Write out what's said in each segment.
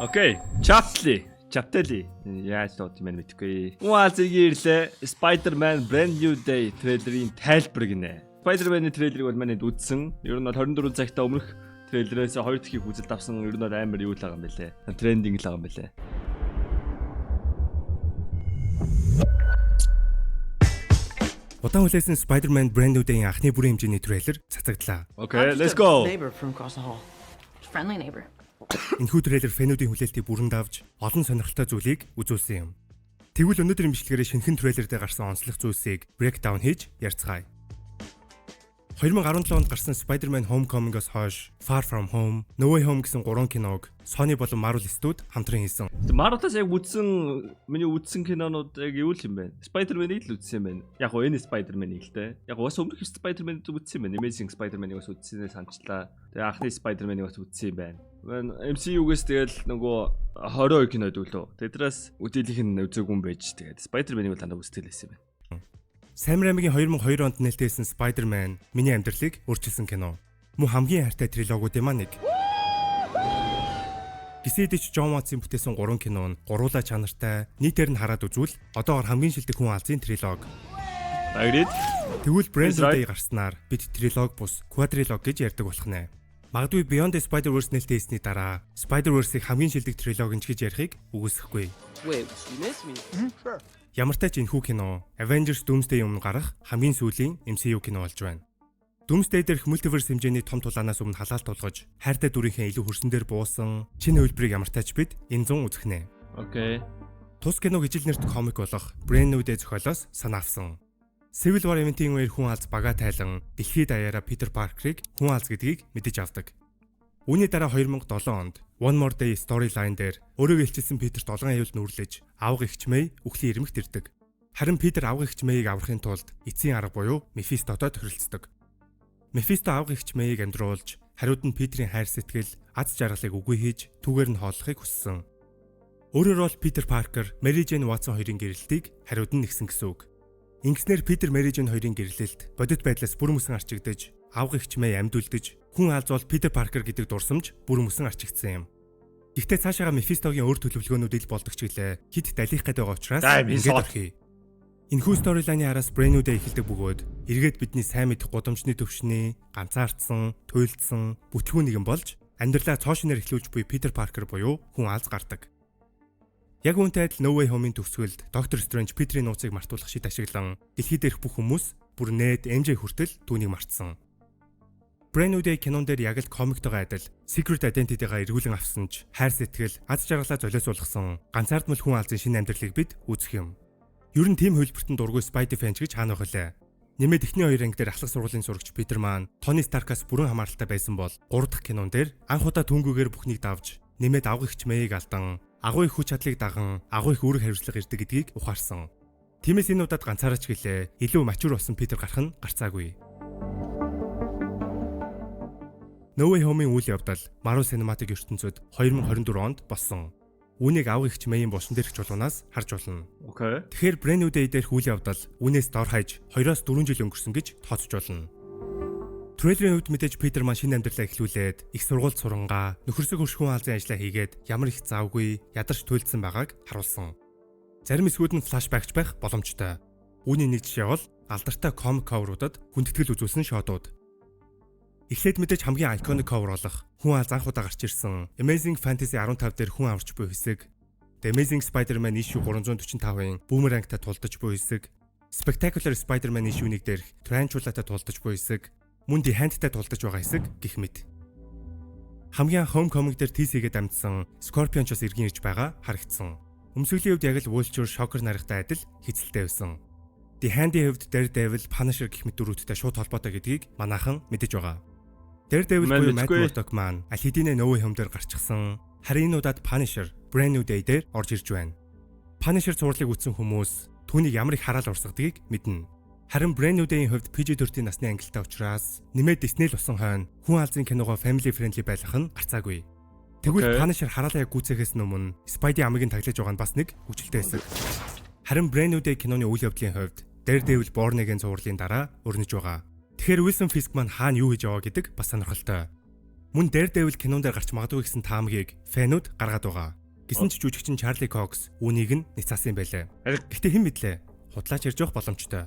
Okay. Chaptly. Chapteli. Яаж дууд юм бэ мэдэхгүй. Уазиг ирлээ. Spider-Man Brand New Day трейлерийн тайлбар гинэ. Spider-Man-ы трейлерыг бол манайд үзсэн. Ер нь бол 24 цагта өмнөх трейлерээс хоёр дахьыг үзэлт авсан. Ер нь бол амар юу л байгаа юм бэлээ. Trending л байгаа юм бэлээ. Удаан хүлээсэн Spider-Man Brand New Day-ийн анхны бүрэн хэмжээний трейлер цацагдлаа. Okay, I'm let's just a go. Neighbor from across the hall. Friendly neighbor. Энэхүү трейлер фэнүүдийн хүлээлтийг бүрэн давж олон сонирхолтой зүйлийг үзүүлсэн юм. Тэгвэл өнөөдрийн бичлэгээрээ шинэхэн трейлер дээр гарсан онцлог зүйлсийг breakdown хийж ярьцгаая. 2017 онд гарсан Spider-Man Homecoming-оос хойш Far From Home, No Way Home гэсэн гурван киног Sony болон Marvel студ хамтран хийсэн. Marvel-аас яг үзсэн, миний үзсэн кинонууд яг юу л юм бэ? Spider-Man-ыг л үзсэн юм байна. Яг гоо энэ Spider-Man-ыг л те. Яг бас өмнөх Spider-Man-ыг үзсэн юм байна. Amazing Spider-Man-ыг бас үзсэнээ санчлаа. Тэгээ анхны Spider-Man-ыг бас үзсэн юм байна. MCU-гээс тэгэл нөгөө 22 кино дүүлөө. Тэдрээс үдээлийнх нь үзээгүй юм байж, тэгээд Spider-Man-ыг бол дандаа үздэг л байсан юм байна. Sam Raimi-гийн 2002 онд нээлтээсэн Spider-Man миний амьдралыг өөрчилсөн кино. Мөн хамгийн хайртай трилогиудын маань нэг. Гисэн хэдий ч Джон Уотсын бүтээсэн гурван кино нь гурвуулаа чанартай, нийтээр нь хараад үзвэл одоогор хамгийн шилдэг хүн алзын трилоги. Agreed. Тэгвэл Brand That's New right. Day гарснаар бид трилог бус квадрилог гэж ярьдаг болох нэ. Магадгүй Beyond the Spider-Verse нээлтээсний дараа Spider-Verse-ийг хамгийн шилдэг трилог гэж ярихыг үгүйсэхгүй. Wait, you miss me? Ямартай ч энэхүү кино Avengers Doomsday өмнө гарах хамгийн сүүлийн MCU кино болж байна. Doomsday дээрх multiverse хэмжээний том тулаанаас өмнө халаалт тулгаж, хайртай дүрийнхээ илүү хөрсөн дээр буусан шинэ хувилбарыг ямартай ч бид энэ зун үзэх нэ. Okay. Тус киног ижил нэрт комик болох Brand New Day зохиолоос санаа авсан. Civil War event-ийн үеэр хүн алз бага тайлан дэлхийд даяараа Питер Паркерыг хүн алз гэдгийг мэдэж авдаг. Үүний дараа 2007 онд One More Day storyline дээр өөрийгөө илчилсэн Питерт олон аюул нүүрлэж, авга эгч Мэй үхлийн ирмэгт ирдэг. Харин Питер авга эгч Мэйг аврахын тулд эцсийн арга буюу Мефистотой тохиролцдог. Мефисто авга эгч Мэйг амьдруулж, хариуд нь Питерийн хайр сэтгэл, аз жаргалыг үгүй хийж, түүгээр нь хооллохыг хүссэн. Өөрөөр бол Питер Паркер, Мэри Джейн Ватсон хоёрын гэрлэлтийг хариуд нь нэгсэн гэсэн үг. Ингэснээр Питер Мэри Джейн хоёрын гэрлэлт бодит байдлаас бүр мөсөн арчигдаж, авга эгч Мэй амьд үлдэж, хүн алз бол Питер Паркер гэдэг дурсамж бүр мөсөн арчигдсан юм. Гэхдээ цаашаага Мефистогийн өөр төлөвлөгөөнүүд ил болдог ч гэлээ хит далих гээд байгаа учраас Damn, he's ингээд hot. орхиё. Энэхүү storyline-ы араас Brand New Day эхэлдэг бөгөөд эргээд бидний сайн мэдэх гудамжны төвшний ганцаардсан, туйлдсан, бүтгүү нэгэн болж амьдралаа цоо шинээр эхлүүлж буй Питер Паркер буюу хүн алз гардаг. Яг үүнтэй адил No Way Home-ын төгсгөлд Доктор Стрэндж Питерийн нууцыг мартуулах шид ашиглан дэлхий дээрх бүх хүмүүс бүр Нед, MJ хүртэл түүнийг мартсан. Brand New Day кинон дээр яг л комиктойгоо адил Secret Identity-га эргүүлэн авсан ч хайр сэтгэл, аз жаргалаа золиосуулгасан ганцаардмал хүн алзын шинэ амьдралыг бид үзэх юм. Ер нь тийм хувилбарт нь дургүй Spidey fan ч гэж хаана байх вүлээ. Нэмээд эхний хоёр анги дээр ахлах сургуулийн сурагч Питер маань Тони Старкаас бүрэн хамааралтай байсан бол гурав дахь кинон дээр анх удаа түнгүүгээр бүхнийг давж, нэмээд авга эгч Мэйг алдан, агуу их хүч чадлыг даган, агуу их үүрэг хариуцлага ирдэг гэдгийг ухаарсан. Тиймээс энэ удаад ганцаараа ч гэлээ илүү mature болсон Питер гарах нь гарцаагүй. No Way Home-ын үйл явдал Marvel Cinematic ертөнцид 2024 онд болсон. Үүнийг авга эгч Мэйн булшин дээрх чулуунаас харж болно. Okay. Тэгэхээр Brand New Day дээрх үйл явдал үүнээс дор хаяж 2-4 жил өнгөрсөн гэж тооцож болно. Трейлерийн хувьд мэдээж Питер маань шинэ амьдралаа эхлүүлээд их сургуульд сурангаа нөхөрсөг хөршхүүн алзын ажлаа хийгээд ямар их завгүй ядарч туйлдсан байгааг харуулсан. Зарим хэсгүүд нь flashback ч байх боломжтой. Үүний нэг жишээ бол алдартай комик cover-уудад хүндэтгэл үзүүлсэн shot ууд. Эхлээд мэдээж хамгийн iconic cover болох хүн алз анх удаа гарч ирсэн Amazing Fantasy 15 дээр хүн аварч буй хэсэг, The Amazing Spider-Man issue 345-ын Boomerang-тай тулдаж буй хэсэг, Spectacular Spider-Man issue 1 дээрх Tarantula-тай тулдаж буй хэсэг, мөн The Hand-тай тулдаж байгаа хэсэг гэх мэт. Хамгийн анх Homecoming дээр тийсээгээд амжсан Scorpion ч бас эргэн ирж байгаа харагдсан. Өмсгөлийн хувьд яг л Vulture, Shocker нартай адил хэцэлтэй байсан. The Hand-ийн хувьд Daredevil, Punisher гэх мэт дүрүүдтэй шууд холбоотой гэдгийг манайхан мэдэж байгаа. Daredevil Мэн буюу Matt мэдгүй. Murdock маань аль хэдийнэ No Way Home дээр гарчихсан. Харин энэ удаад Punisher Brand New Day дээр орж ирж байна. Punisher цувралыг үзсэн хүмүүс түүнийг ямар их хараал урсгадгийг мэднэ. Харин Brand New Day-ийн хувьд PG-13 насны ангилалтай учраас нэмээд Disney л усан хойно хүн алзын киногоо family friendly байлгах нь гарцаагүй. Тэгвэл Punisher хараалаа яг гүйцэхээс өмнө Spidey амыг нь таглаж байгаа нь бас нэг хүчлээ хэсэг. Харин Brand New Day киноны үйл явдлын хувьд Daredevil Born Again цувралын дараа өрнөж байгаа. Тэгэхээр Wilson Fisk маань хаана юу хийж яваа гэдэг бас сонирхолтой. Мөн Daredevil кинон дээр гарч магадгүй гэсэн таамагийг fan үүд гаргаад байгаа. Гэсэн ч жүжигчин Чарли Кокс үүнийг нь няцаасан юм байлээ. Гэхдээ хэн мэдлээ? Худлаач ярьж явах боломжтой.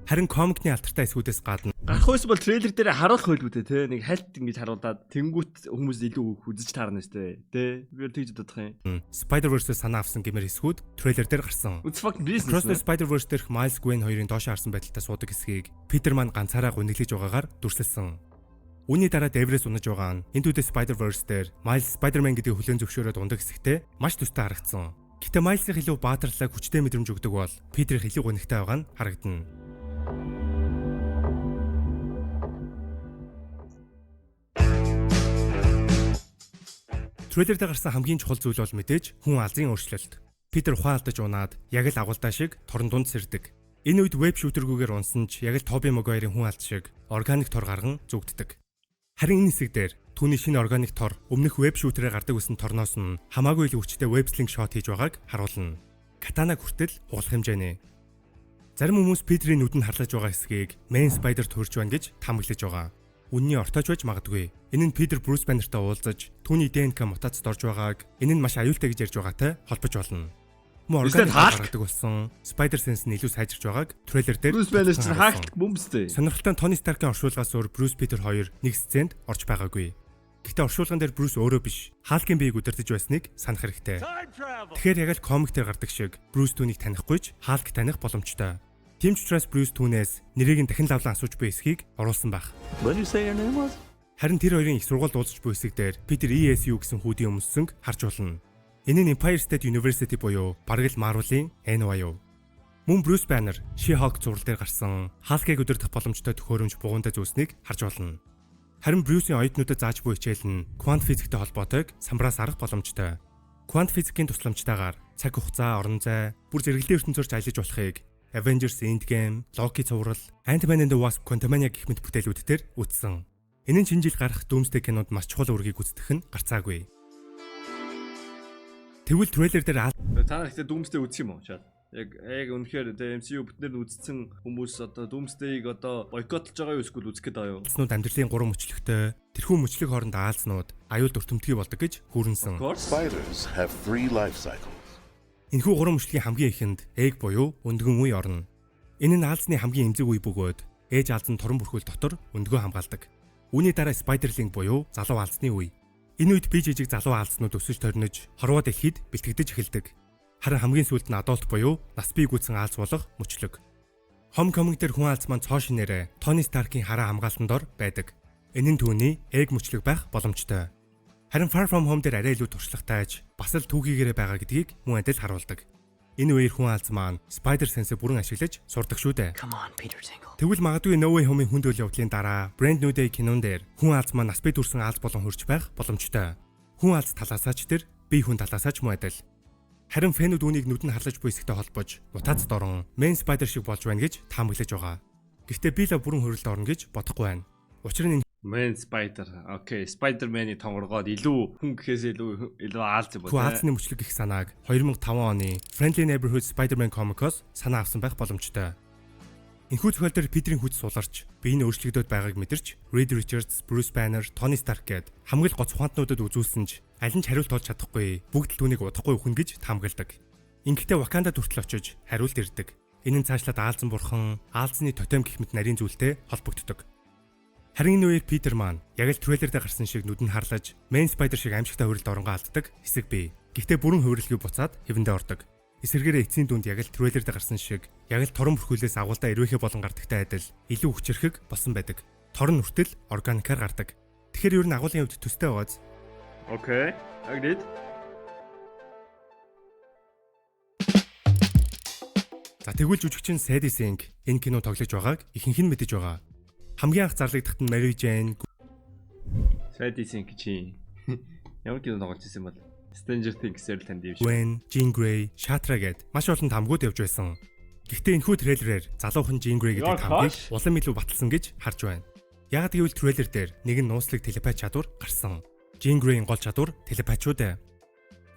Харин комикны алдартай хэсгүүдээс гадна Гарах байсан бол трейлер дээр харуулах байлгүй дээ, те. Нэг хальт ингэж харуулад тэнгуут хүмүүс илүү үзэж таарна шүү дээ. Тэ. Би тэгж бодох юм. Spider-Verse-ээс санаа авсан гэмээр хэсгүүд трейлер дээр гарсан. It's fucking business. Across the Spider-Verse дээрх Miles Gwen хоёрын доош харсан байдалтай суудаг хэсгийг Peter маань ганцаараа гуниглаж байгаагаар дүрсэлсэн. Үүний дараа дээврээс унаж байгаа нь Into the Spider-Verse дээр Miles Spider-Man гэдгийг хүлээн зөвшөөрөөд унадаг хэсэгтээ маш төстэй харагдсан. Гэхдээ Miles-ийн илүү баатарлаг, хүчтэй мэдрэмж өгдөг бол Peter-ийн илүү гунигтай байгаа нь харагдана. Трейлер дээр гарсан хамгийн чухал зүйл бол мэдээж хүн аалзын өөрчлөлт. Питер ухаан алдаж унаад яг л агуулдаа шиг торон дунд сэрдэг. Энэ үед web shooter гүйгээр унсан ч яг л Тоби Магуайрын хүн алз шиг органик тор гарган зүгддэг. Харин энэ хэсэг дээр түүний шинэ органик тор өмнөх web shooter-ээр гардаг байсан торноос нь хамаагүй илүү хүчтэй web sling shot хийж байгааг харуулна. Катана хүртэл хугалах хэмжээний. Зарим хүмүүс Питерийн нүдэнд харлаж байгаа хэсгийг Man Spider төрж байна гэж таамаглаж байгаа. Үнний ортоож байж магадгүй. Энэ нь Питер Брюс Баннертай уулзаж түүний ДНК мутацид орж байгааг, энэ нь маш аюултай гэж ярьж байгаатай холбож болно. Мөн Эсвэл органик Hulk. гаргадаг болсон Spider Sense нь илүү сайжирч байгааг трейлер дээр Bruce Banner чинь харуулсан. Hulk бөмбөстэй. Сонирхолтой нь Тони Старкийн оршуулгаас өөр Брюс, Питер хоёр нэг сценд орж байгаагүй. Гэхдээ оршуулган дээр Брюс өөрөө биш, Халкийн биеийг удирдах байсныг санах хэрэгтэй. Тэгэхээр яг л комик дээр гардаг шиг Брюс түүнийг танихгүй ч Халк таних боломжтой. Тийм ч учраас Брюс түүнээс нэрийг нь дахин лавлан асууж буй эсхийг оруулсан байх. What did you say your name was? Харин тэр хоёрын их сургуульд уулзч буй хэсэг дээр Питер ESU гэсэн hoodie өмссөн харж болно. Энэ нь Empire State University буюу бараг л Marvel-ийн NYU. Мөн Bruce Banner She-Hulk зураг дээр гарсан Hulk-ыг удирдах боломжтой төхөөрөмж бугуунтай зүүснийг харж болно. Харин Брюсийн оюутнуудад зааж буй хичээл нь квант физиктэй холбоотойг самбраас арах боломжтой. Квант физикийн тусламжтайгаар цаг хугацаа, орон зай, бүр зэрэглэлийн ертөнцөөр ч аялаж болохыг Avengers Endgame, Loki цуврал, Ant-Man and the Wasp: Quantumania гэх мэт бүтээлүүд дээр үзсэн. Энэ нь шинэ жил гарах Doomsday кинонд маш чухал үүргийг гүйцэтгэх нь гарцаагүй. Тэгвэл трейлер дээр Та нар ихтэй Doomsday үзсэн юм уу? Чад. Яг үнэхээр тэ MCU бүтнээр нь үзсэн хүмүүс одоо Doomsday-г одоо бойкотлж байгаа юу, эсвэл үзэх гээд байгаа юу? Аалзнууд амьдралын гурван мөчлөгтэй, тэрхүү мөчлөг хооронд аалзнууд аюулд өртөмтгий болдог гэж хүүрнэсэн. Of course. Spiders have three life cycles. Энэхүү гурван мөчлөгийн хамгийн эхэнд egg буюу өндгөн үе орно. Энэ нь аалзны хамгийн эмзэг үе бөгөөд ээж аалз нь торон бүрхүүл дотор өндгөө хамгаалдаг. Үүний дараа spiderling буюу залуу аалзны үе. Энэ үед бие жижиг залуу аалзнууд өсөж торнож, хорвоо дэлхийд бэлтгэгдэж эхэлдэг. Харин хамгийн сүүлд нь adult буюу нас бий гүйцэн аалз болох мөчлөг. Homecoming дээр хүн аалз маань цоо шинээрээ Тони Старкийн хараа хамгаалтанд ор байдаг. Энэ нь түүний egg мөчлөг байх боломжтой. Харин Far From Home дээр арай илүү туршлагатайж бас л түүхийгээрээ байгаа гэдгийг мөн адил харуулдаг. Энэ үеэр хүн аалз маань Spider Sense-ийг бүрэн ашиглаж сурдаг шүү дээ. Come on, Peter Tingle. Тэгвэл магадгүй No Way Home-ийн хүнд үйл явдлын дараа Brand New Day кинон дээр хүн аалз маань нас бий дүрсэн аалз болон хөрч байх боломжтой. Хүн аалз талаасаа ч тэр бие хүн талаасаа ч мөн адил. Харин fan үүд үүнийг нүд нь харлаж буй хэсэгтэй холбож мутацид орон Man Spider шиг болж байна гэж таамаглаж байгаа. Гэхдээ би л бүрэн хувиралд орно гэж бодохгүй байна. Учир нь энэ Man Spider. Okay, Spider-Man-ы тонгоргоод илүү хүн гэхээс илүү аалз юм Хүү ба. аалзны мөчлөг гэх санааг 2005 оны Friendly Neighborhood Spider-Man comic-оос санаа авсан байх боломжтой. Энэхүү зохиол дээр Питерийн хүч суларч, бие нь өөрчлөгдөд байгааг мэдэрч, Reed Richards, Bruce Banner, Tony Stark гээд хамгийн гоц ухаантнуудад үзүүлсэн ч аль нь ч хариулт олж чадахгүй, бүгд л түүнийг удахгүй үхнэ гэж таамагладаг. Ингэхдээ Wakanda хүртэл очиж хариулт ирдэг. Энэ нь цаашлаад аалзан бурхан, аалзны тотем гэх мэт нарийн зүйлтэй холбогддог. Харин энэ үеэр Питер маань яг л трейлер дээр гарсан шиг нүд нь харлаж, Man Spider шиг аимшигтай хувиралд оронгоо алддаг хэсэг бий. Гэхдээ бүрэн хувиралгүй буцаад хэвэндээ ордог. Эсэргээрээ эцсийн дүнд яг л трейлер дээр гарсан шиг яг л торон бүрхүүлээс агуулдаа эрвээхэй болон гардагтай адил илүү хүчирхэг болсон байдаг. Тор нь хүртэл органикаар гардаг. Тэгэхээр ер нь агуулгын хувьд төстэй байгааз. Okay. Agreed. За, тэгвэл жүжигчин Sadie Sink энэ кино тоглож байгааг ихэнх нь мэдэж байгаа. Хамгийн анх зарлагдахад нь Mary Jane, Sadie Sink чи ямар кино тоглож ирсэн бол? Stranger Things-ээр л танд юм шиг. Gwen, Jean Grey, Shatra гээд маш олон тамгууд явж байсан. Гэхдээ энэхүү трейлерээр залуухан Jean Grey гэдэг Your тамгийг crush? улам илүү баталсан гэж харж байна. Яг гэвэл трейлер дээр нэгэн нууцлаг телепат чадвар гарсан. Jean Grey-ийн гол чадвар телепат шүү дээ.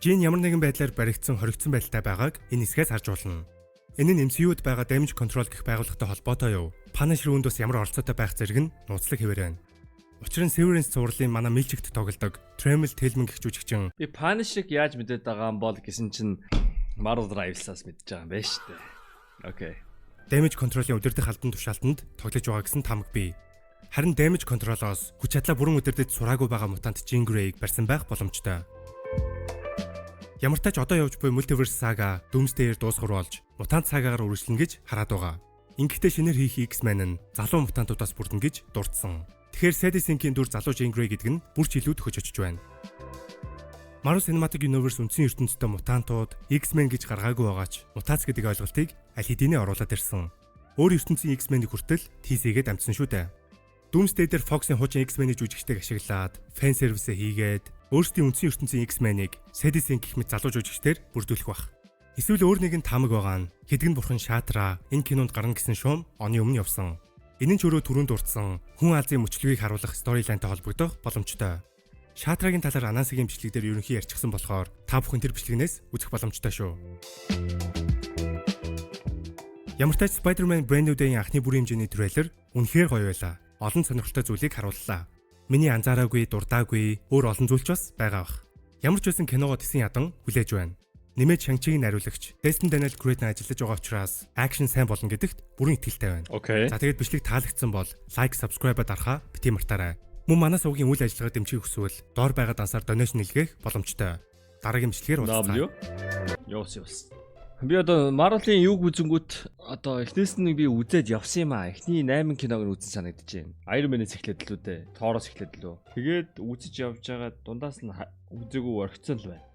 Jean ямар нэгэн байдлаар баригдсан, хоригдсон байдалтай байгааг энэ хэсгээс харж болно. Энэ нь MCU-д байгаа Damage Control гэх байгууллагатай холбоотой юу? Punisher үүнд бас ямар оролцоотой байх зэрэг нь нууцлаг хэвээр байна. Учир нь Severance цувралын манай Milchick-т тоглодог Tramell Tillman гэх жүжигчин Би Punisher-ыг яаж мэдээд байгаа юм бол гэсэн чинь Marvel Rivals-аас мэдж байгаа юм байна шүү дээ. Okay. Damage Control-ын удирдах албан тушаалтанд тоглож байгаа гэсэн таамаг бий. Харин Damage Control-оос хүч чадлаа бүрэн удирдах сураагүй байгаа мутант Jean Grey-г барьсан байх боломжтой. Ямар ч тач одоо явж буй Multiverse Saga Doomsday-ээр дуусгар болж мутант сагагаар үргэлжлэнэ гэж хараад байгаа. Ингэхдээ шинээр хийх X-Men нь залуу мутантуудаас бүрдэнэ гэж дурдсан. Тэгэхээр Sadie Sink-ийн дүр залуу Jean Grey гэдэг нь бүр ч илүү төхөж очиж байна. Marvel Cinematic Universe үндсэн ертөнцийн мутантууд X-Men гэж гаргаагүй байгаа ч мутац гэдэг ойлголтыг аль хэдийнэ оруулаад ирсэн. Өөр ертөнцийн X-Men-ийг хүртэл tease хийгээд амжсан шүү дээ. Doomsday дээр Fox-ын хуучин X-Men-ийн жүжигчдийг ашиглаад fan service ээ хийгээд өөрсдийн үндсэн ертөнцийн X-Men-ийг Sadie Sink гэх мэт залуу жүжигчдээр бүрдүүлэх байх. Эсвэл өөр нэгэн таамаг байгаа нь хэдгэн бурхан Шатра энэ кинонд гарна гэсэн шуум оны өмнө явсан. Энэ нь ч өөрөө түрүүнд дурдсан хүн азын мөчлөгийг харуулах storyline тай холбогдох боломжтой. Шатрагийн талаар Анансигийн бичлэг дээр ерөнхий ярьчихсан болохоор та бүхэн тэр бичлэгнээс үзэх боломжтой шүү. Ямар ч тач Spider-Man Brand New Day-ийн анхны бүрийн хэмжээний трейлер үнэхээр гоё байлаа. Олон сонирхолтой зүйлийг харууллаа. Миний анзаараагүй, дурдаагүй өөр олон зүйл ч бас байгаа бах. Ямар ч байсан киногоо тесэн ядан хүлээж байна. Нэмээд Shang-Chi-г найруулагч Destin Daniel Cretton ажиллаж байгаа учраас action сайн болно гэдэгт бүрэн итгэлтэй байна. Okay. За, тэгээд бичлэг таалагдсан бол like, subscribe дарахаа бити мартаарай. Мөн манай сувгийн үйл ажиллагаа дэмжихийг хүсвэл доор байгаа дансаар donation илгээх боломжтой. Дараагийн бичлэгээр уулзцаая. W. Явс явс. Би одоо Marvel-ийн юуг үзэнгүүт одоо эхнээс нь би үзээд явсан юм аа. Эхний 8 киног нь үзсэн санагдаж байна. Iron Man-ээс эхлээд л үү дээ. Thor-оос эхлээд л үү. Тэгээд үзэж явж байгаа дундаас нь үзээгүй орхицсан л байна.